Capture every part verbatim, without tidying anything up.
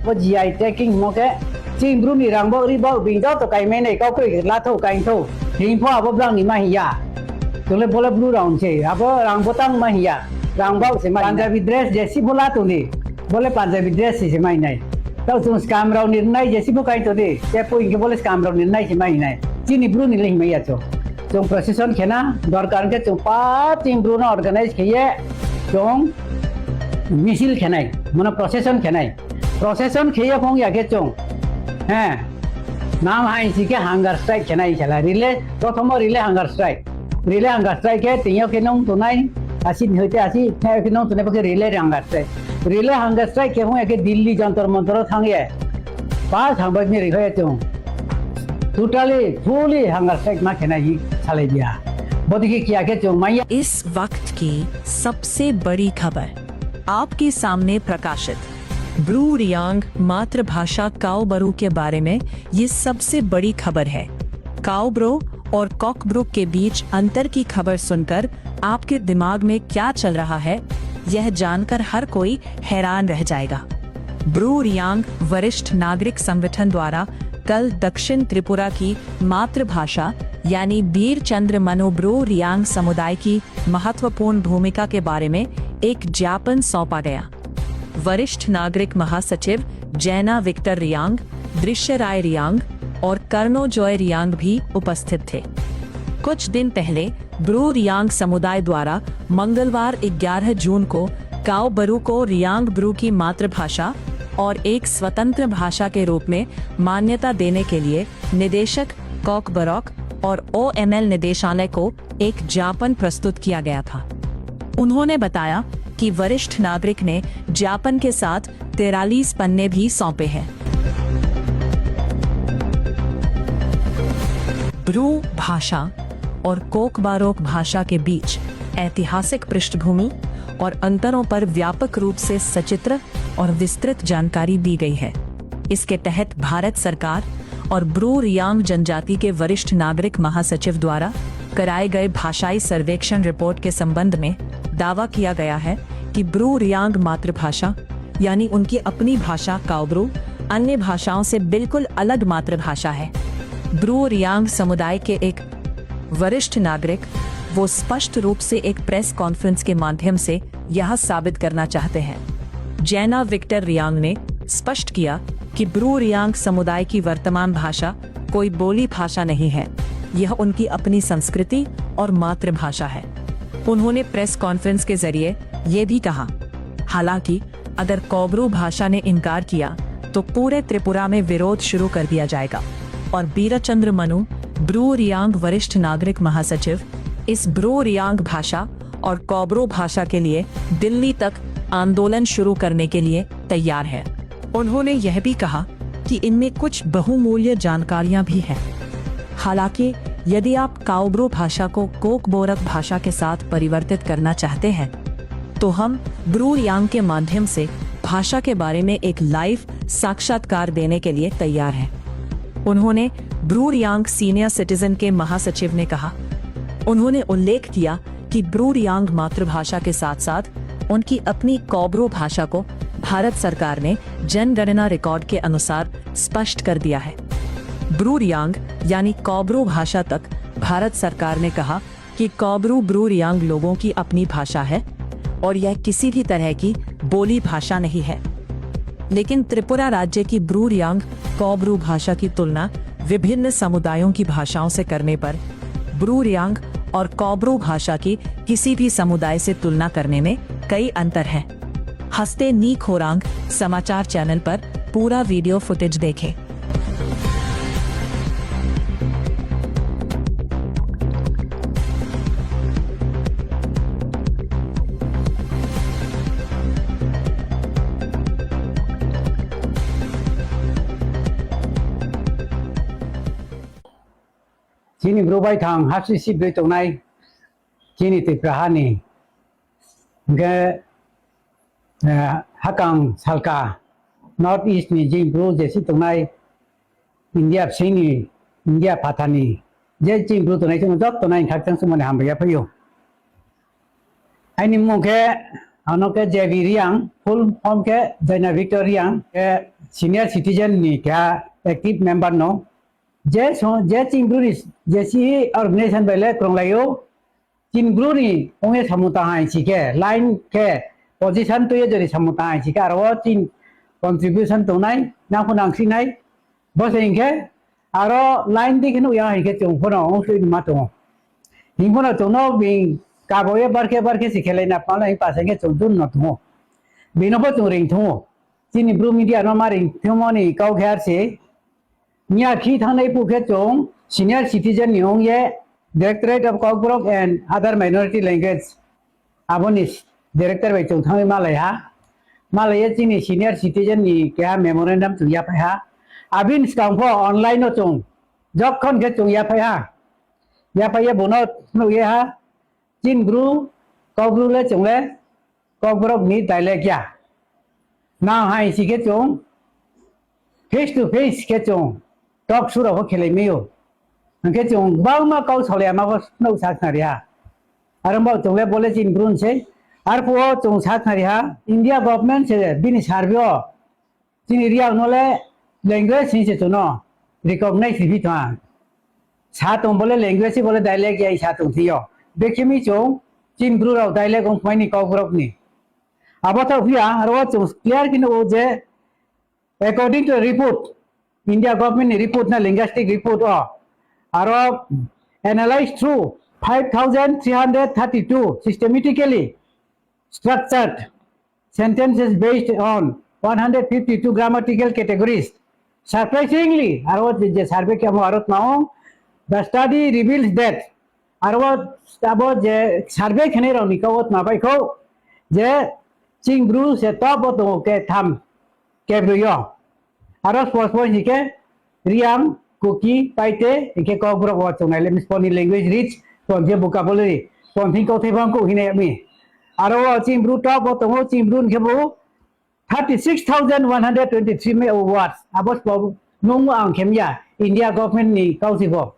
Bo G I tagging himo khe chini bru ni rang bo ri bo bini joto kai mai nai kau kri la thou kai thou. Hing pho abo blang ni ma hiya. Tole bole bru rang se abo rang bo tang ma hiya. Rang bo se ma hiya. Punjabi dress jesi bo la tong di. Bole Punjabi dress se se mai nai. Tau chung scam rao ni nai jesi bo kai to di. Te po inge bole scam rao ni nai se mai nai. Chini bru ni le himai ya cho. Chung procession khena dorkar khe chung pa chini bru no organize khiye chung misil khenai. Mano procession khenai. Procession khiye phong ya khe chung. He. Nam hai si khe hunger strike khenai khala. Relay, prothomo relay hunger strike. Relay hunger strike khe tengyo khe nung tunai. Asi hoite asi, tengyo khe nung tunai bokhe relay hunger strike. Relay hunger strike khe phong ya khe Delhi Jantar Mantar thang ye. Pas hambai ni rikha ya chung. Totally, fully hunger strike ma khenai hi salai dia. Bodi khe kiya khe chung maya. इस वक्त की सबसे बड़ी खबर आपके सामने प्रकाशित। ब्रू रियांग मातृभाषा काओब्रू के बारे में ये सबसे बड़ी खबर है। काओब्रू और कॉकब्रू के बीच अंतर की खबर सुनकर आपके दिमाग में क्या चल रहा है, यह जानकर हर कोई हैरान रह जाएगा। ब्रू रियांग वरिष्ठ नागरिक संगठन द्वारा कल दक्षिण त्रिपुरा की मातृभाषा यानी बीर चंद्र मनु ब्रू रियांग समुदाय की महत्वपूर्ण भूमिका के बारे में एक ज्ञापन सौंपा गया। वरिष्ठ नागरिक महासचिव जैना विक्टर रियांग, दृश्य राय रियांग और कर्णो जॉय रियांग भी उपस्थित थे। कुछ दिन पहले ब्रू रियांग समुदाय द्वारा मंगलवार ग्यारह जून को काओब्रू को रियांग ब्रू की मातृभाषा और एक स्वतंत्र भाषा के रूप में मान्यता देने के लिए निदेशक कॉकबरॉक और ओएमएल निदेशालय को एक ज्ञापन प्रस्तुत किया गया था। उन्होंने बताया कि वरिष्ठ नागरिक ने ज्ञापन के साथ तिरालीस पन्ने भी सौंपे हैं। ब्रू भाषा और कोकबारोक भाषा के बीच ऐतिहासिक पृष्ठभूमि और अंतरों पर व्यापक रूप से सचित्र और विस्तृत जानकारी दी गई है। इसके तहत भारत सरकार और ब्रू रियांग जनजाति के वरिष्ठ नागरिक महासचिव द्वारा कराए गए भाषाई सर्वेक्षण रिपोर्ट के संबंध में दावा किया गया है कि ब्रू रियांग मातृभाषा, यानी उनकी अपनी भाषा काओब्रू, अन्य भाषाओं से बिल्कुल अलग मातृभाषा है। ब्रू रियांग समुदाय के एक वरिष्ठ नागरिक वो स्पष्ट रूप से एक प्रेस कॉन्फ्रेंस के माध्यम से यह साबित करना चाहते हैं। जैना विक्टर रियांग ने स्पष्ट किया कि ब्रू रियांग समुदाय की वर्तमान भाषा कोई बोली भाषा नहीं है, यह उनकी अपनी संस्कृति और मातृभाषा है। उन्होंने प्रेस कॉन्फ्रेंस के जरिए ये भी कहा, हालांकि अगर काओब्रू भाषा ने इनकार किया, तो पूरे त्रिपुरा में विरोध शुरू कर दिया जाएगा और बीरचंद्र मनु, ब्रू रियांग वरिष्ठ नागरिक महासचिव, इस ब्रू रियांग भाषा और काओब्रू भाषा के लिए दिल्ली तक आंदोलन शुरू करने के लिए तैयार है। उन्होंने यह भी कहा कि इनमें कुछ बहुमूल्य जानकारियां भी हैं। हालांकि यदि आप काओब्रू भाषा को कोकबोरक भाषा के साथ परिवर्तित करना चाहते हैं, तो हम ब्रू रियांग के माध्यम से भाषा के बारे में एक लाइव साक्षात्कार देने के लिए तैयार हैं। उन्होंने ब्रू रियांग सीनियर सिटीजन के महासचिव ने कहा, उन्होंने उल्लेख किया कि ब्रू रियांग मातृभाषा के साथ-साथ उनकी अपनी काओब्रू भाषा को भारत सरकार ने जनगणना रिकॉर्ड के अनुसार स्पष्ट कर दिया है। ब्रू रियांग यानी काओब्रू भाषा तक भारत सरकार ने कहा कि काओब्रू ब्रू रियांग लोगों की अपनी भाषा है और यह किसी भी तरह की बोली भाषा नहीं है। लेकिन त्रिपुरा राज्य की ब्रू रियांग काओब्रू भाषा की तुलना विभिन्न समुदायों की भाषाओं से करने पर ब्रू रियांग और काओब्रू भाषा की किसी भी समुदाय से तुलना करने में कई अंतर हैं। हस्ते नी खोरांग समाचार चैनल पर पूरा वीडियो फुटेज देखें। Chini bru bai thang hapsi sibwi tongnai chini Tripura hani hwnkhe, eh, hakang salka North East ni jing bru jesi tongnai India bsingni, India phatarni je chini bru tongnai chwngno jotto nai khakchang sumani hambai ya phaio. Aini mung khe ano khe J B Riang, full form khe Jaina Victor Riang, khe senior citizen ni keha active member no, je so, je chini bru ni, je si organization bai le kwrwng lai o, chini bru ni ong ye samung tang hai si khe, line khe, position twi ye jodi samung tang hai si khe, aro o chini contribution tongnai, nang pho nang si nai, bo se hing khe, aro line di khe nuk ya hai khe chwng pho no ong sui ma tongo. Hing pho no chwng no bini kabo ye bar khe bar khe si khe lai na pha lai pa se hing khe chwng dun no tongo. Bini pho chwng ring tongo. Chini bru media no ma ring thwngmani kau khe ar se. Miya khi thangnai pu khe chwng senior citizen ni ong ye Directorate of Kokborok and Other Minority Language aboni director bai chwng thangwi malai ha. Malai ye chini senior citizen ni keha memorandum chwng yaphai ha. Abini swkang pho online o chwng jokhon khe chwng yaphai ha. Yaphai ye bono phunuk ye ha. Chin bru, Kokbru le chwng le Kokborok ni dialect ya. Nang hai si khe chwng face to face khe chwng talk show rok khelai mio. Hwnkhe chwng bangma kau salai ama bo nuk sak nari ha. Aro bo chwng le bole chin bru se. Arphuo chwng sak nari ha India government se bini survey o chini Reang no le language hinwi se chwngno recognize ribi tong ha. Sa tong bole language bole dialect ya sa tong thio. Bekhimi chwng chin bru rok dialect wng phai ni Kokborok ni. Abo tho phiya aro chwng clear khe nugo je according to report, India government ni report na linguistic report o aro analyzed through five thousand three hundred thirty-two systematically structured sentences based on one hundred fifty-two grammatical categories. Surprisingly, aro je survey khe amo aro tong, the study reveals that aro abo je survey khenai rok ni kau tma bai kho je ching bru se top o tongo khe tham kebrwi o. Aro sport point hike Riang, Kuki, Paite, hike Kokborok o chongnai le Misponi language rich, ponje vocabulary, ponthing kauthai bang ko hine mi. Aro o ching bru top o tongo, ching bru hwnkhe bo thirty six thousand one hundred twenty three me words. Abo sport nung ang khemya India government ni kausi bo.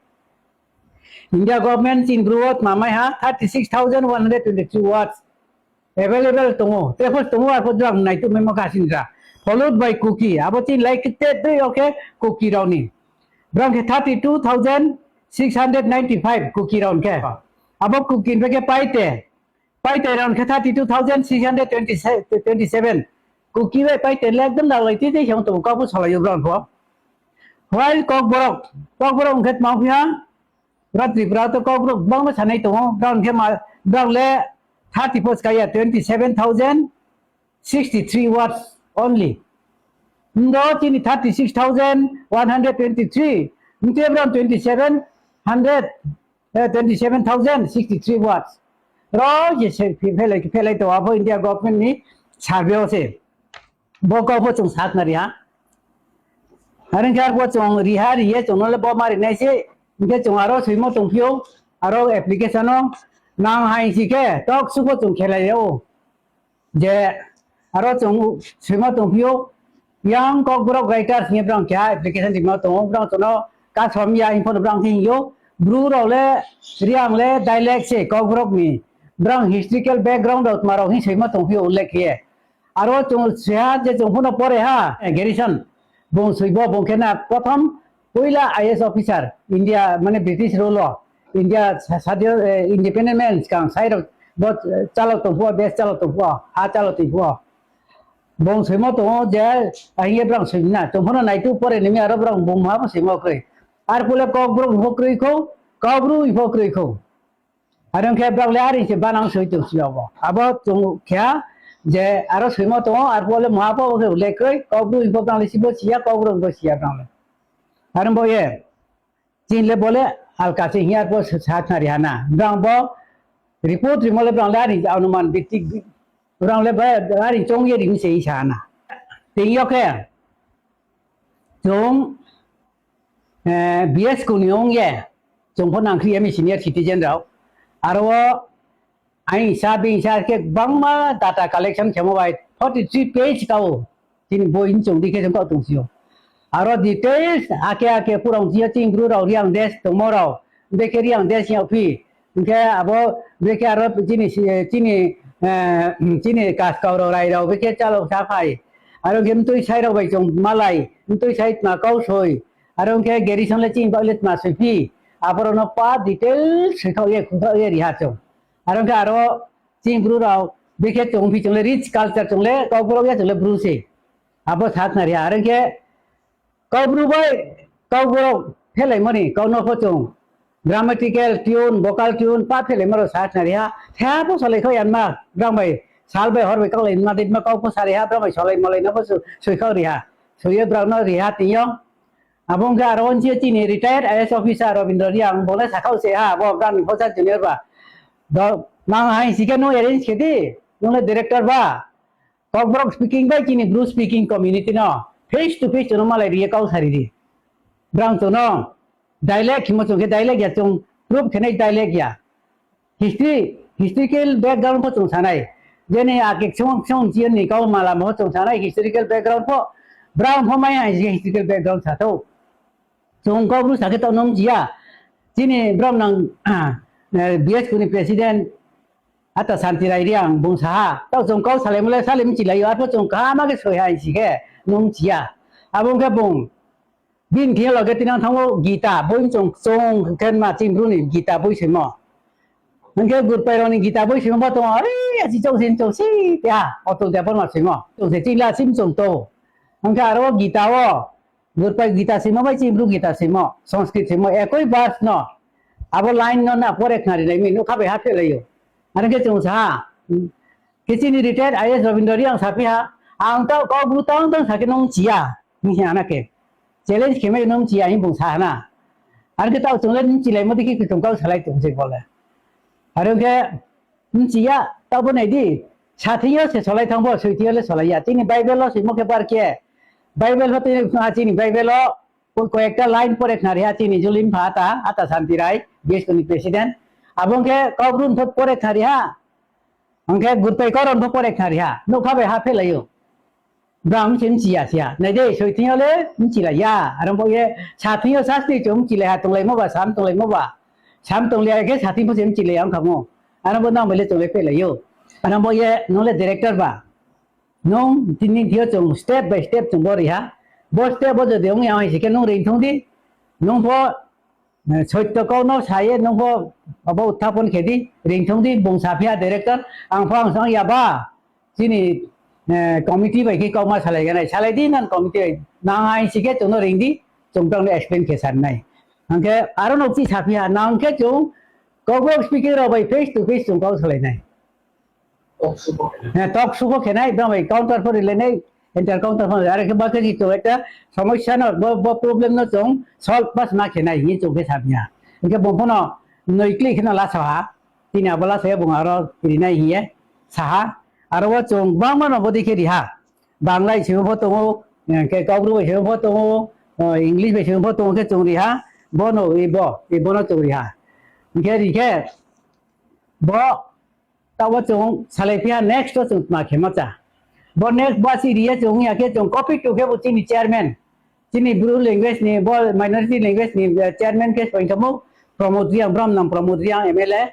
India government ching bru o tma mai ha thirty six thousand one hundred twenty three words. Available tongo, tei pho tongo, arpho jwng naituk memo kasinra. Followed by Kuki, abo chini lai khe te tei o khe Kuki rokni. Brang khe thirty two thousand six hundred ninety five Kuki rok khe. Abo Kuki ni khe Paite, Paite rok khe thirty two thousand six hundred twenty seven. Kuki bai Paite le ekdom dalai tei tei khe tongo, kabu salai o brang kho. While Kokborok, Kokborok khe tma phiya, Bra Tripura to Kokborok bangma sanai tongo, brang khe ma, brang le thirty post kaya twenty seven thousand sixty three words only. Ndo chini thirty six thousand one hundred twenty three, nte brang twenty seven hundred, eh, twenty seven thousand sixty three words. Ro je se phi-, phelai, phelai to abo India government ni survey o se. Bo kok bo chwng sak na riha. Are wngkhe arbo chwng riha riye chwngno le bo ma rinai se. Hwnkhe chwng aro swimo tongphio, aro application o nang hai si khe tok suko chwng khelai o. Je aro chwng swimo tongphio, yang Kokborok writers ni brang keha application rima tongo, brang chwngno kasom ya info no brang khe hingyo. Bru rok le Riang le dialect se Kokborok ni. Brang historical background rok tma rok hin swimo tongphio ullekh khe. Aro chwng swiha je chwng phano pore ha, eh, Garrison. Bung swibo bung khe na prothom puila I A S officer, India, mane British rule o, India sa-, sadio, eh, independent man swkang sai rok bo, eh, chalok tong phuo, bes chalok tong phuo, ha chalok tong phuo. Bung swimo tongo je, ahiye brang swimna, chwng phano naitu pore nimi aro brang bung ma bo swimo kwrwi. Ar pule Kokborok bo kwrwi kho, Kokbru bo kwrwi kho. Are wngkhe brok le ari se banang soi tong si obo. Abo chwng kha je aro soimo tongo, ar bo le mwa bo khe le kroi, Kokbru bo brang le sibo siya, Kokborok bo siya brang le. Are bo ye, chin le bo le alka se hiya bo sa thari hana. Brang bo report rimo le brang le ari anuman biktik bi-, brang le ba ari chong ye ring se sa hana. Teng yo khe, Chwng, eh, B S kuni wng ye, chwng pho nang khe M E senior citizen rok. Aro o aing sa bini sa khe bangma data collection khemo bai forty three page kao. Chini boi ni chwng di khe chwng kao tong sio. Aro details ake ake purong sio chini bru rok Riang Des tongmo rok. Bekhe Riang Des yao phi. Hwnkhe abo bekhe aro chini si-, chini, eh, chini kaskau rok rai rok bekhe chalok sa phai. Aro khe mtwi sai rok bai chwng malai, mtwi sai tma kau soi. Aro khe garrison le chini bagwi le tma soi phi. Aborok no pa detail soi khao ye, khung khao ye riha chwng. Aro khe aro chini bru rok, bikhe chwng phi chwng le rich culture chwng le kau borok ya chwng le bru se. Abo sa khna riha. Aro khe Kaubru bai kauborok phelaimani kauno pho chwng grammatical tune, vocal tune pa phelaimaro sa khna riha. Thea pho salai kho yanma, brang bai sal bai hor bai kaklai ma dei ma kau pho sa riha, brang bai salai malai no pho su-, sui khao riha. Suiye brang no riha tiyong. Abo wngkha aro wngkhe chini retired I A S officer Robindra Reang, bole sakhao se ha, bo gami pho sa junior ba. Do, nang hai sikhe no arrange khe di, nung le director ba. Kokborok speaking bai chini Bru speaking community no face to face no malai riye kau sari di. Brang no dialect himo chwng khe dialect ya chwng proof khenai dialect ya. History, historical background pho chwng sanai. Jeni akik song song chiyan ni kau mala mo chwng sanai historical background pho. Brang pho mai hai historical background sa tho. Chwng kok bru sakhe tong nung jiya. Chini brom nang, ah, eh, B S P ni president Ata Santi Rai Riang bung saha. Tao chwng kok salai mole salim chilai yo. Arpho chwng kaham khe soi hai si khe nung jiya. Abo khe bung. Bin thia loge tinang thango Gita. Boi chwng chwng khe ma chini bru ni Gita boi simo. Hwnkhe gurpai rok ni Gita boi simo ba tong. Are asi chwng sin chwng si. Ya, Atul Debbarma simo. Chwng se chila sim chwng to. Hwnkhe aro Gita o. Gurpai Gita simo bai chini bru Gita simo, Sanskrit simo, ekoi verse no. Abo line no na pore khnari nai mi nukha bai ha phelaio. Are khe chwng sa ha. Khe chini retired I A S Robindra Reang sa phi ha. Ang tao kok bru tang tang sa khe nung chiya. Ni hina na khe. Challenge khe mai nung chiya hin bung sa hana. Are khe tao chwng le nung chilai mo dikhi khe chwng kau salai tong se bole. Are khe Mchiya, tabo nai di. Sathingyo se solai thangbo, soithingyo le solai ya. Chini Bible o simo khe bar khe. Bible ho tini, ah, chini Bible o ko-, koyekta line pore khna riha chini Julim pha ata, ata Santi Rai, B S P ni president. Abo khe Kaubru thot pore khna riha. Hwnkhe Gurpai Koron pho pore khna riha. Nokha bai ha phelaio. Bra mchi mchiya siya. Nai de, soithingyo le mchilaiya. Aro bo ye, sathingyo sasti chwng mchilaiha tonglaimo ba, sam tonglaimo ba. Sam tonglaiya khe sathing pho se mchilaiya wngkha mo. Aro bo nang bai le chwng le pelaio. Aro bo ye, nung le director ba. Nung tini thio chwng step by step chwng bo riha. Bo step bo jodi wngya hai se khe nung ring thung di. Nung pho Eh, soitto kokno saye nungbo abo uthapon khe di, ringthung di, bung saphiya director, ang pho ang song yaba, chini, eh, committee bai khe kokma salai ganai, salai di nan committee bai, nang ai si khe chwngno ring di, chwng tongno explain khe sarnai. Hwnkhe aro nokchi saphiya, nang khe chwng kokbo speaking rok bai face to face chwng kok salainai. Eh, talk show khenai, bang bai counter pho rilainai, inter counter pho rilainai, are khe bakhe ni chwng ekta somosya no, bo, bo problem no chwng solve pas ma khenai, hini chwng khe sapya. Hingkhe bung phono noi klik kheno laso ha, tini abo laso ya bung aro rinai hiye saha, aro bo chwng bangma no bodi khe riha. Bangla bai simi pho tongo, hingkhe Kaubru bai simi pho tongo, eh, English bai simi pho tongo khe chwng riha, bono, ibo, ibono chwng riha. Hingkhe rikhe bo Tabo chwng salai phiya next o chwng tma khe macha. Bo next basi riya chwng ya khe chwng copy to khe bo chini chairman. Chini Bru language ni bo minority language ni, eh, chairman khe soi kamo Pramod Reang, Brom nang Pramod Reang M L A.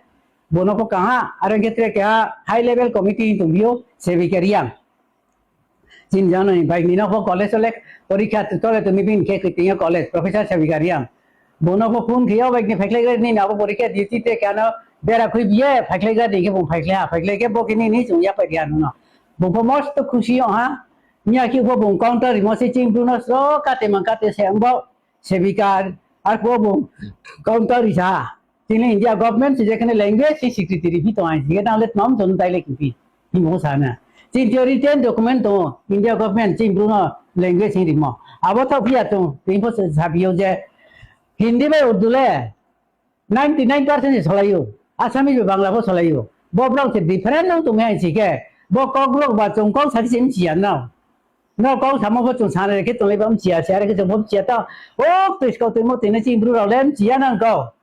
Bono ko kaha, aro khe tre keha high level committee tong bio Sevika Reang. Chini jano ni bai nino bo college ole porikha tole to nibin khe kitinga college professor Sevika Reang. Bono bo phone khiya bai ni phaikhlai gari ni abo porikha duty te kano bera khui biye phaikhlai gari ni khe bo phaikhlai ha phaikhlai khe bo kini ni chung ya pai dia no. Bo bo most khushi o ha. Nya ki bo bo counter mo se ching duno so kate man kate se ang bo Sevika ar bo bo counter sa. Chini India government se jekhane language se secretary phi tong ai, jekhane ang le tmam jon dai le kipi. Himo sana. Chini theory ten document to India government chini Bru no language hini mo. Abo to phiya to, info sabiyo je Hindi bai Urdu le ninety nine percent se solayo. Assamese bai Bangla bo solayo. Bo brok se different no tong ai sike. Bo kok lok ba chong kok sari se mchiya no. No kok samo bo chong sana ke tong le ba mchiya, se are ke chong bo mchiya to. O, tis kau timo tine chini Bru rok le mchiya nang kau.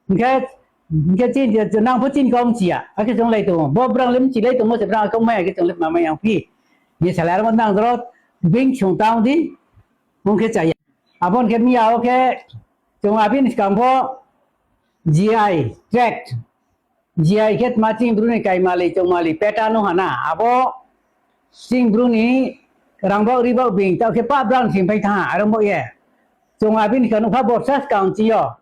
Hingkhe, hingkhe chini je nang pho chini kok mchiya. Akhe chong lai tongo. Bo brang le mchi lai tongo se brang kok maya khe chong le ma maya phi. Ye salai aro nang doro bing chong tang di. Hingkhe chaya. Abon khe miya o khe chong abini skang pho G I tract. G I khe tma chini Bru ni kaimali chongmali peta no hana. Abo chini Bru ni Rang bau ri bau bing tao khe pa brang sing pai tha aro mo ye. Chwng abini kha nukha borsa skang chiyo.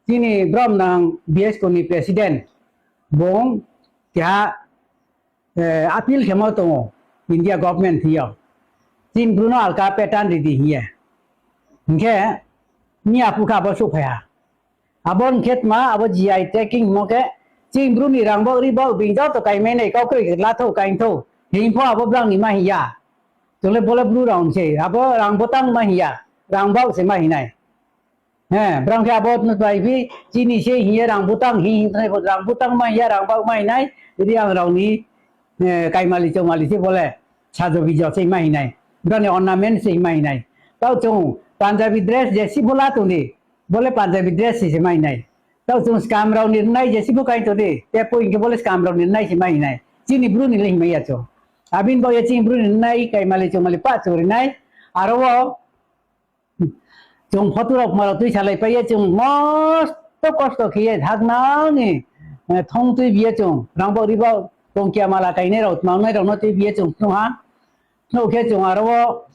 Chini brom nang B S K ni president. Bong kya, eh, appeal khemo tongo India government thiyo. Chin Bruno alka petan ridi hiye. Hingkhe ni apu kha bo suphaya. Abo hwnkhe tma abo G I tagging himo khe chini Bru ni rang bok ri bok bini joto kaimai nai kok kwrwi khe la thok kain thok. Hing pho abo brang ni ma hiya. Chole bole Bru rang se abo rang botang ma hiya. Rang bok se ma hinai. He, brang khe abo tno bai bi chini se hiye rang botang hi hi tnai rang botang ma hiya rang bok ma hinai. Ri ang rang ni eh, kaimali chongmali se bole sajo bijo se ma hinai. Brani ornament se ma hinai. Tao chong Punjabi dress je si bola tongdi. Bole Punjabi dress se ma hinai. Tao chong skam rao ni nai je si bo kai tongdi. Te po inke bole skam rao ni nai se ma hinai. Chini Bru ni le himai ya chong. Abin bo ye chini Bru ni nai kaimali chongmali pa chori nai. Aro wo Chwng photo rok maro twi salai paiye chwng mosto kosto khiye haknani, eh, thong twi biye chwng rang bo ri bo tongkia mala kainai rok tmangnai rok no twi biye chwng phunukha. Phunuk khe chwng aro o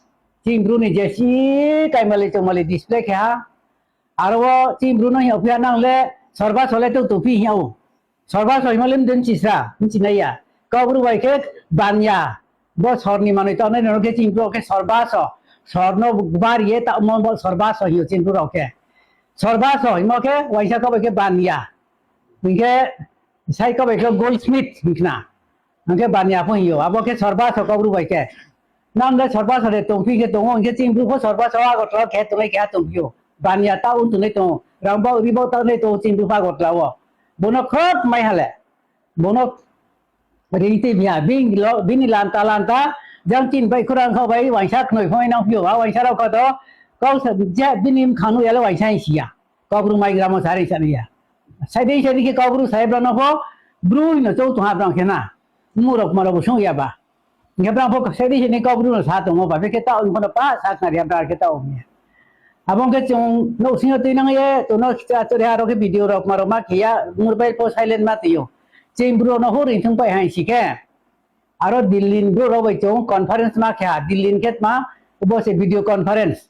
chini Bru ni jesi kaimali chwngmali display khe ha. Aro o chini Bru no hiya phiya nang le sorba sole tong tong phi hiya o. Sorba soi ma lim den chisra, hinchi nai ya. Kok Bru bai khe banya. Bo sor ni manwi tongnai no khe chini Bru khe sorba so. Sor no bar ye ta mo bo sorba so hiyo chini Bru rok khe. Sorba so himo khe waisa kok bai khe banya. Hingkhe sai kok bai khe goldsmith hingkhna. Hingkhe banya pho hiyo. Abo khe sorba so Kok Bru bai khe. Nang le sorba sore tongphi khe tongo, hingkhe chini Bru pho sorba so Agartala khe tongnai khe tongphio. Banya ta un tongnai tongo. Rang bau ri bau ta tongnai tongo chini Bru pho Agartala o. Bono khot mai hale. Bono ring twi biya. Bini lo, bini lanta lanta. Jang chini bai khurang kho bai waisa khnoi phoi nang phio. Ba waisa rok kho to. Kau sa je bini khanu yale waisa siya. Kok Bru mai gramo sari sari ya. Saidei saidei khe Kok Bru sai brano pho Bru hino chou tongha brang khe na. Murok maro bo sung ya ba. Hingkhe brang pho saidei saidei Kok Bru no sa tongo ba. Bekhe ta ong phono pa sa khna ria brang khe ta ong ya. Abo hingkhe chwng nok singo twi nang ye, chwng nok cha chori ha rok khe video rok maro ma khe ya, mur bai pho silent ma twi yo. Chini Bru no ho ring thung pai hai si khe. Aro Delhi ni Bru rok bai chwng conference ma khe ha. Delhi ni khe ma bo se video conference.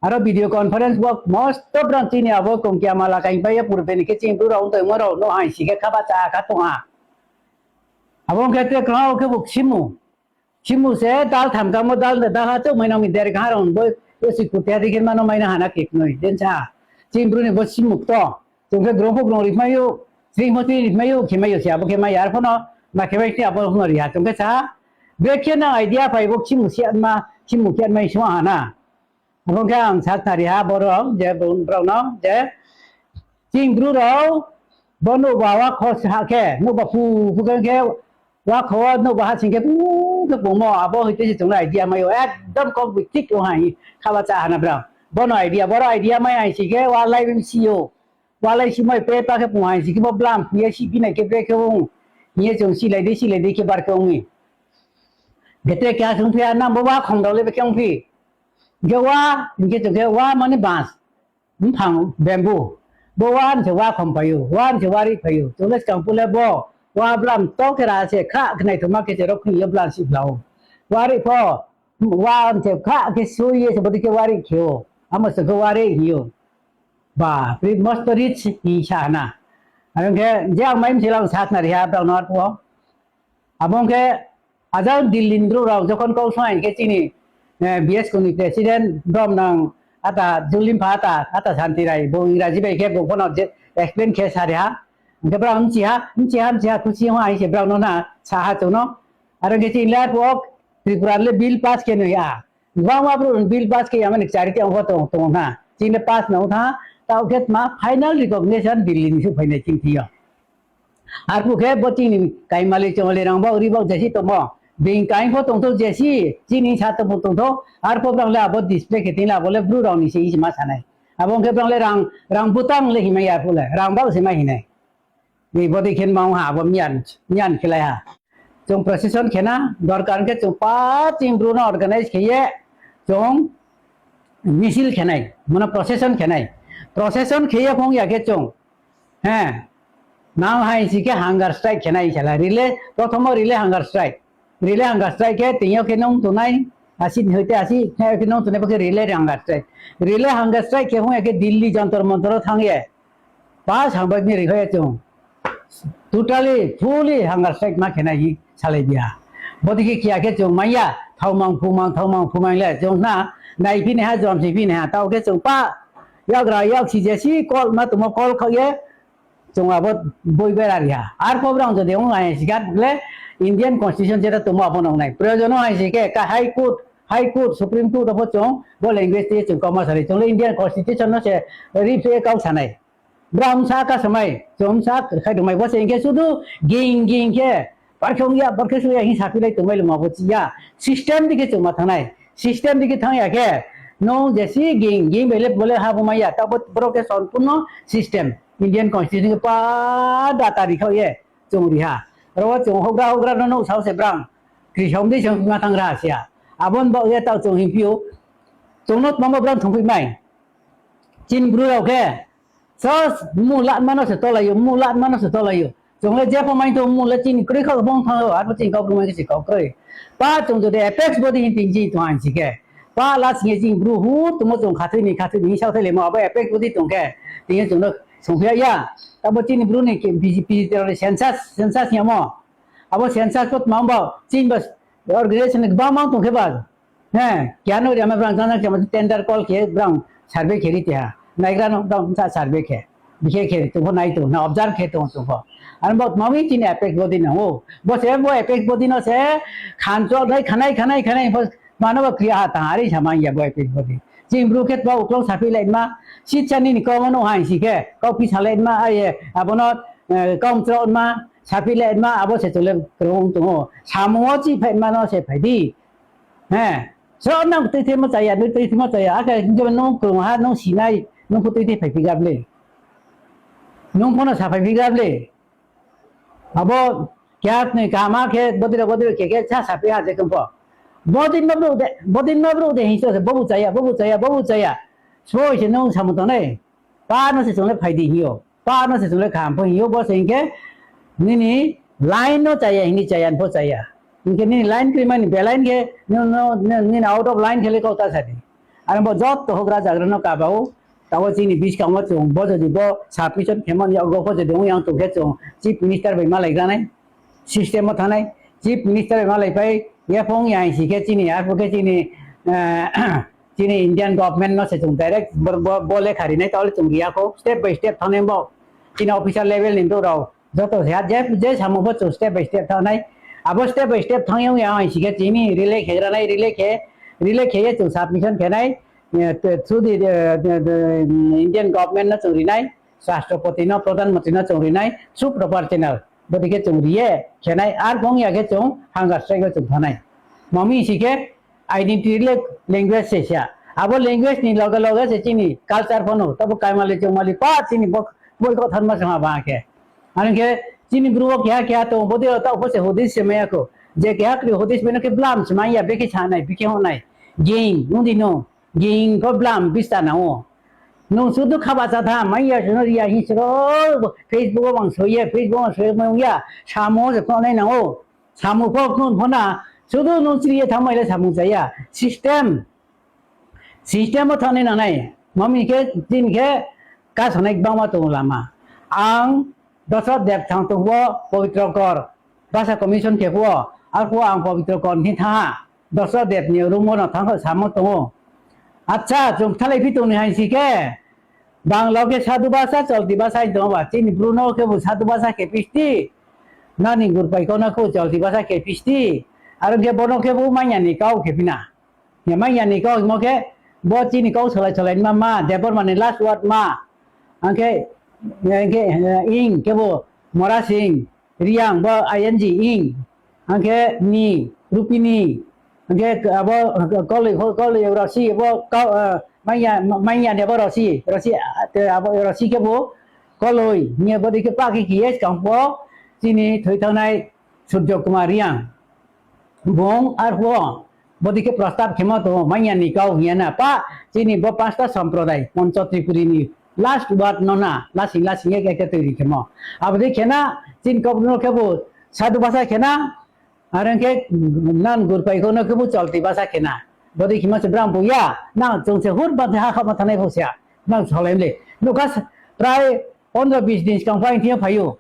Aro video conference bo mosto brang chini abo kongkia mala kain pai ya purbe ni khe chini Bru rok tongmo rok no hai si khe khaba cha kha tong ha. Abo hingkhe te kwlao khe bo simu. Simu se dal tham kamo dal dal ha chok mai nang mi der kha rong bo yo si kutia di khe mano mai na hana kek noi den cha. Chini Bru ni bo simu to. Chwng khe grong pho grong ri mayo, sring pho sring ri mayo, khe mayo se abo khe mai ar phono ma khe bai se abo phono ri ha chwng khe cha. Bek khe nang idea phai bo simu si ma simu khe mai sung ha na. Abo khe ang sak thari ha borok je borok no je chini Bru rok bo nuk ba wa khos ha khe nuk ba phu phu khe khe wa kho nuk ba ha sing khe phu khe pungmo abo hoi te se chwng idea mayo ekdom kok bi thik o hai khaba cha hana bra bono idea boro idea mai ai si khe wa lai bim si o wa lai si mai pe pa khe pung hai si khe bo blam phu ye si bi nai khe bre khe ung ye chwng si lai de si lai de khe bar khe ung ni gete kya sung phe na bo wa khong dole be khe ung phi. Hingkhe wa, hingkhe chwng khe wa mani bans, bumphang bamboo. Bo wa hwn se wa khom phaio, wa hwn se wa ri phaio. Chwng le swkang pule bo wa bwlam tok khe ra se kha khe naithokma khe se rok phung yo bwlam si phlao. Wa ri pho, wa hwn se kha khe sui ye se bwdwi khe wa ri kheo. Amo se khe wa ri hio. Ba, pri mosto rich hi sa hana. Abo hingkhe je ang mai msila ang sak na ri ha bwlam no arphuo. Abo hingkhe ajang Delhi ni bru rok jokhon kok song hai khe chini, eh, B S K ni president brom nang ata Julim pha ata, ata Santi Rai bo Ingraji bai khe bo bono je explain khe sa ri ha. Hingkhe bro mchi ha, mchi ha, mchi ha khusi ho hai se bro no na sa ha chwng no. Aro hingkhe chini le bo Tripura le bill pass khe nui ha. Bangma bro bill pass khe yamani charity ongkho tong, tong na. Chini pass nang tha, ta khe ma final recognition Delhi ni su phainai chini thio. Arphuh khe bo chini kaimali chongmali rang bo uri bo jesi tomo. Bini kain pho tongthok jesi, chini sa tomo tongthok. Arphuh bwrang le abo display khe tin abo le bru rang ni se isi ma sanai. Abo hwnkhe bwrang le rang, rang butang le himai ya phu le, rang bau se ma hinai. Ni bodi khen ma ha abo miyan, miyan khelai ha. Chwng procession khena, dorkar hwnkhe chwng pa chini bru no organize kheye, chwng misil khenai, mano procession khenai. Procession kheye phung ya khe chwng. He, nang hai si khe hunger strike khenai sala. Relay, prothomo relay hunger strike. Relay hunger strike khe tengyo khe nung tunai. Asi ni hoite asi, khe khe nong tune bakhe relay hunger strike. Relay hunger strike khe hung khe Delhi Jantar Mantar o thang ye. Pa sambak ni rikha ye chung. Totally, fully hunger strike ma khena hi salai dia. Bodi khe kiya khe chung maya, thaumang phumang, thaumang phumang le chung na, nai phini ha, jom si phini ha, tao khe chung pa, yak ra, yak si je si, call ma tumo call kha ye, chung abo boi bera riha. Ar pho brang jodi ong ai sikat le Indian Constitution jeta tumo abo nong nai. Proyojon ong ai si khe ka High Court, High Court, Supreme Court abo chung bo language te chung kau ma sari. Chung le Indian Constitution no se ri phe kau sanai. Brang sa ka samai, chung sa khai dong mai bo se inke sudu ging ging khe. Barkhong ya, barkhe suya hi sapi lai tongmai luma bo ya. System dike chung ma thanai. System dike thang ya khe. No jesi ging, ging bele bole ha bo maya. Ta bo bro ke sompurno system. Indian Constitution ke pa data rikha ye chung riha. Ro chung hogra hogra no no sao se brang. Krisom di chung ma thang ra sia. Abon ba ye ta chung him piu. Chung not mama brang thung mai. Chin bru rao khe. Sos, mu lat mano se tolayo, mu lat mano se tolayo. Chungle jephang mai to mu le chini kwrwi kha bong thango, arbo chini kok rwmai khe kok kwrwi. Pa chung jodi apex body hin tin jin tong ang si khe. Pa la singe jin bru hu tumo chung khathwi ni khathwi ni sao thele mo abo apex body tong khe. Tin chung no song phia ya. Tabo chini bru ni B J P census, census ya mo. Abo census kot mamba chin bas organization ni bang bang tong khe ba. He, kiano ri ama brang jana khe tender call khe brang survey khe ri te ha. Naigra no brang sa survey khe. Bikhe khe ri tong nai tong na observe khe tong tong. Ano bo mami chini apex body na o. Bo se bo apex body no se khan chol nai khanai khanai khanai bo mano bo kriya ha ta hari sama ya bo apex body. Ching bru khe ba uklong sapi lai ma. Sitsa nini kau mano hai si khe. Kau pisa lai ma aye abono, eh, kau mtro ma sapi lai ma abo se chole krung tong o. Samungo chi phai mano se phai di. He, so nang twi thwi ma chaya, nung twi thwi ma chaya, aka jeba nung kwrwng ha, nung sinai, nung pho twi thwi phai phigap le. Nung phono sa phai phigap le. Abo kya ni kama khe bodira bodira khe khe sa sa phi ha je khe pho. Bodin ma bro de, bodin ma bro de hin so se bobu chaya, bobu chaya, bobu chaya. So se nung samu tonai. Pa no se chungle phaidi hiyo. Pa no se chungle kham pho hiyo bo se hinkhe nini line no chaya hini chaya pho chaya. Hinkhe nini line kri mani be line khe no, no, no, nini out of line khe le kau ta sadi. Ano bo jotto hogra jagra no kabao. Tabo chini biskango chung bo jodi bo submission khe mani yago pho jodi ong yang tong khe chung chief minister bai malai granai. System o thanai chief minister ma lai pai yaphong ya si khe chini arpor khe chini, eh, chini Indian government no se chung direct bo, bo, bo lekha rinai tole chung riya kho step by step thanai bo chini officer level ni do rao joto se je je samo bo chung step by step thanai abo step by step thang yang ya si khe chini relay khe granai relay khe relay khe ye chung submission khe nai, eh, through the, eh, the, the Indian government no chung rinai Rashtrapati no Pradhan Mantri no chung rinai through proper channel. Bodike chung riye khenai ar bong ya khe chung hunger strike o chung thanai. Mami si khe identity le language se sia. Abo language ni loge loge se chini culture phano tabo kaimali chungmali pa chini bok boi ko thanma sama ba khe. Ani khe chini bru o keha keha to bodi o ta upose hodis se maya ko. Je keha kri hodis beno khe blam se maya beke chanai beke honai. Ging undi no. Ging ko blam bista na o. Nung sudu khaba cha tha, mai ya suno ya hi sro, Facebook o bang soye, Facebook o soye mai ya, samo se phone nai na o. Samo ko phone phone na, sudu nung sri ye thamai le samo cha ya. System, system o thani na nai. Mami khe, tin khe, ka sanai bang ma tong lama. Ang Dosra dep thang tongbo Pabitra Kor. Basa commission khe phuo, arphuo ang Pabitra Kor ni tha. Dosra dep ni room no thang samo tongo. Acha, chung thalai phi tongni hai si khe. Bangla khe sadhu basa, cholti basa hai tongo ba. Chini bru no khe bo sadhu basa khe pisti. Nani gurpai ko na kho cholti basa khe pisti. Aro khe bono khe bo manya ni kau khe pina. Hemang yani kau himo khe bo chini kau solai solai ma ma Debbarma ni last word ma. Angkhe, angkhe, eh, ing khe bo Mora Sing, Riang bo I N G ing. Angkhe ni, Rupini. Angkhe abo koloi, koloi rasi bo kau, eh, manya, manya ni abo rasi, rasi, eh, abo rasi khe bo koloi. Ni abo dikhe pa khe kiyes kang bo chini thoi thangnai Surjo Kumar Riang. Bong arphuo bodike prostab khemo tongo, manya ni kau hiya na pa chini bo pasta samprodai Poncho Tripuri ni last word no na lasing lasing ek ek twi ri khemo. Abodi khena chin kok no khe bo sadhu basa khena, areng khe nan gurpai ko no khe bo cholti basa khena. Bodi khima se bram buya, nang chwng se hur ban ha kha ma thanai bo sia. Nang solai le. Nuka prai pondro bis din skang pai thiya phayu.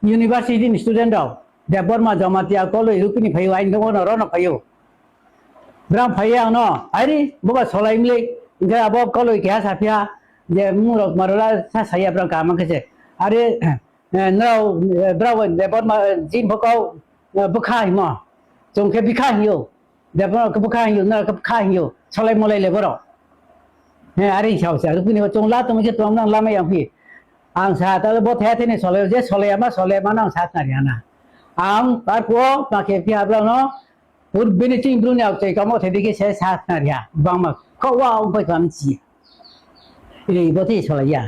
University ni student rok. Debbarma Jamatia koloi rupini phayu, ain dogo no rono phayu. Bram phaiya ang no, ari boba solai mili, hingke abo koloi keha saphiya, je mung rok marola sa saya bram kama kese. Ari, eh, nrao, eh, brao Debbarma, eh, jin bokao, eh, bwkha himo. Chwng khe bikha hino. Debbarma khe bwkha hino, nrao khe bwkha hino. Solai molai le borok. He, ari sao sa, rupini bo chwng la tongwi khe tong nang lama yang phi. Ang sa, ta bo the the ni solai, je solai ama, solai ama nang sa khna riana. Ang, par po, ma khe phi abra no, Pur bini chini bruni auchai kamo thedi khe se sa khna riya, bangma kho wa ong pai kha mchi. Iri bo thi solai ya.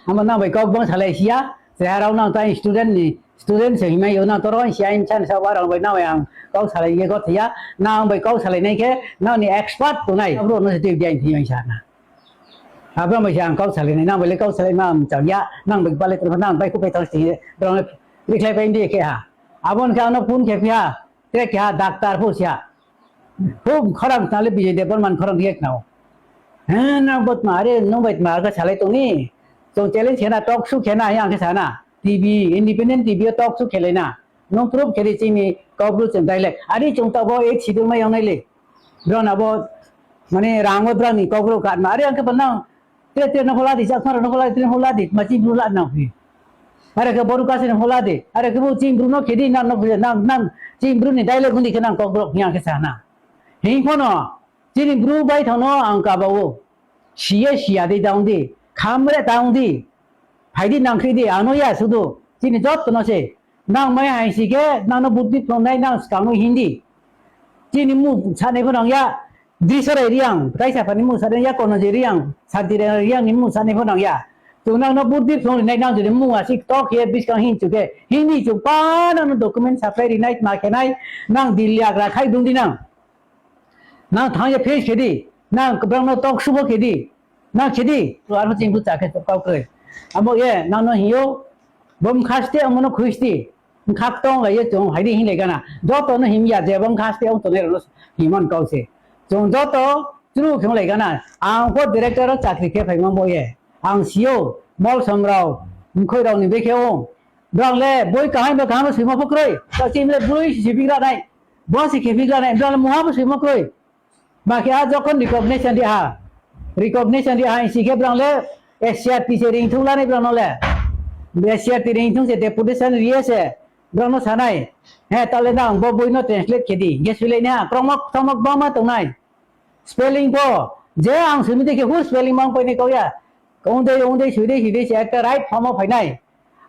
Ama nang bai kok bang salai sia, se harau nang tai student ni, student se himai yo nang toro sia in chan sa wa rang bai nang bai ang kok salai ye kok ya, nang bai kok salai nai khe nang ni expert tu nai. Abro no se dia in thi sa na. Abro mai ang kok salai nai, nang bai le kok salai ma am chang ya, nang bai bale tro nang bai ku pai thang si, rong rikhlai bai ndi khe ha. Abon khe ano phone khe phi ha. Tei keha doctor pho sia. Hub khorang tale Bijay Debbarman khorang riya khna o. He, nang botma, are, nung bai tma, aga salai tongni. Chwng challenge khena, talk show khena, yang khe sana. T V, independent T V o talk show khelai na. Nung proof khedi chini, kok bru chwng dialect. Ari chwng tabo eight schedule ma yang nai le. Bron abo, mane, rango brani kok bru katma. Ari ang khe nang, Tre tre no hola di, jakmaro no hola di, tre no hola di, ma chini bru la nang phi. Are khe boru kasi no hola di, are khe bo chini bru no khedi nang no phi, nang, nang, chini bru ni dialect hundi khe nang kok brok yang khe sana. Hing phono, chini bru bai thano ang kaba o. Siye siya di daung di, khamre daung di, phaidi nang khidi, ano ya sudu, chini jotto no se. Nang mai hai si khe, nang no buddi thongnai nang skang no hindi. Chini mu sanai pho nang ya, Drisora Riang, kaisa phani mung sani ya kono je Riang, Santi Riang ni mung sani pho nang ya. Chwng nang no buddi phone rinai nang jodi mung asik tok ye biskang hin chuke, hini chwng pa nang no document supply rinai ma khenai, nang Delhi Agra khai dungdi nang. Nang thang ye face khedi, nang kwbang no tok subo khedi, nang khedi, to arbo ching bucha khe kau kre. Amo ye nang no hiyo, bom khaste amo no khuisti. Wngkha tong lai ye chwng hai di hin lai gana. Joto no him ya je bang kha ste ong tongnai rok no himon kau se. Chwng joto churu khe lai gana. Ang pho director o chakri khe phai ma bo ye. Ang C E O mol som rao mkhoi rao ni bekhe o. Brang le boi kaham ba kaham swima pho kroi. Ta chim le bui si big ra nai. Bo si khe big ra nai. Brang le muha bo swima kroi. Ba khe a jokhon recognition di ha, recognition di ha, si khe brang le S C R T se ring thung lanai brang no le. S C R T ring thung se deputation riye se brang no sanai. He, tale na ang bo bui no translate khe di. Ge sui lai ni ha, krongmok thongmok bangma tongnai. Spelling bo, je ang simi de khe hu spelling mang koi ni kau ya. Ong dei, ong dei, sui dei, sui dei se ekta right form o phainai.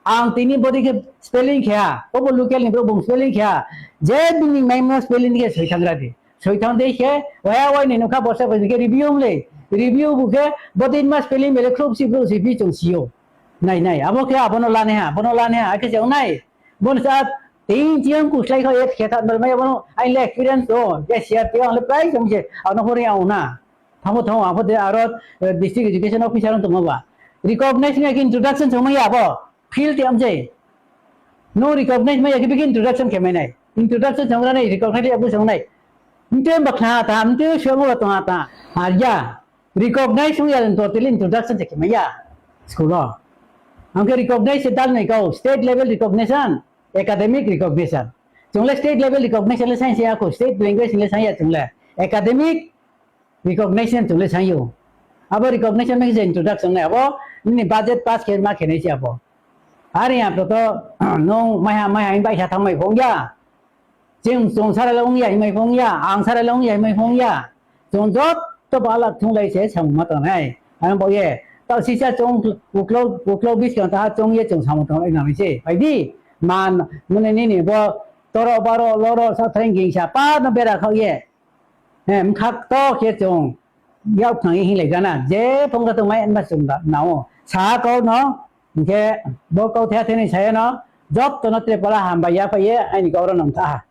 Ang tini bodi khe spelling khe ha, obo local ni bro bung spelling khe ha. Je bini maimo spelling khe soi thang ra di. Soi thang dei khe, waya wai ni nokha borsa bai khe review mle. Review bu khe bodi ma spelling bele khrup si bro si bi chung sio. Nai nai, abo khe abono lane ha, abono lane ha, khe jeng nai. Bon sa tin chiang ku slai kho et khe tha bel mai abono, ai le experience do, je share ti ang le price ang je, ano hori ang na. Thango thango, ang pho de aro, eh, district education officer ang tongma ba. Recognize ni introduction tongma ya bo. Field ti amjai. No recognize maya khe bikhe introduction khe mainai. Introduction chongra nai, recognize abu chongnai. Mte bakna ta, mte shongo to ta. Arya. Recognize wi ya totally introduction khe maya. School o. Angke recognize dal nai kau, state level recognition, academic recognition. Chongle state level recognition le science ya ko, state language le science ya chongle. Academic Recognition chwng le sanyo. Abo recognition nang je introduction nai abo nini budget pass khe ma khenai se abo. Are ya to, to, nung maiha maiha bai sa thang mai phong ya. Chwng chwng sara le ong ya mai phong ya, ang sara le ong ya mai phong ya. Chwng jot to bala thung lai se sang ma ta nai. Ang bo ye. Ta sisa chwng uklo uklo bis kan ta chwng ye chwng sang ma ta nai nang se. Bai di man mune nini bo toro baro loro sa threng ging sa pa no bera khau ye. He, mkhak to khe chwng yak thang hinglai gana, je phung kha tongmai ma chwng da nao. Sa kau no, hingkhe bo kau the theni saya no, joto no Tripura hambai ya phai ye, aini kau ro nang tha.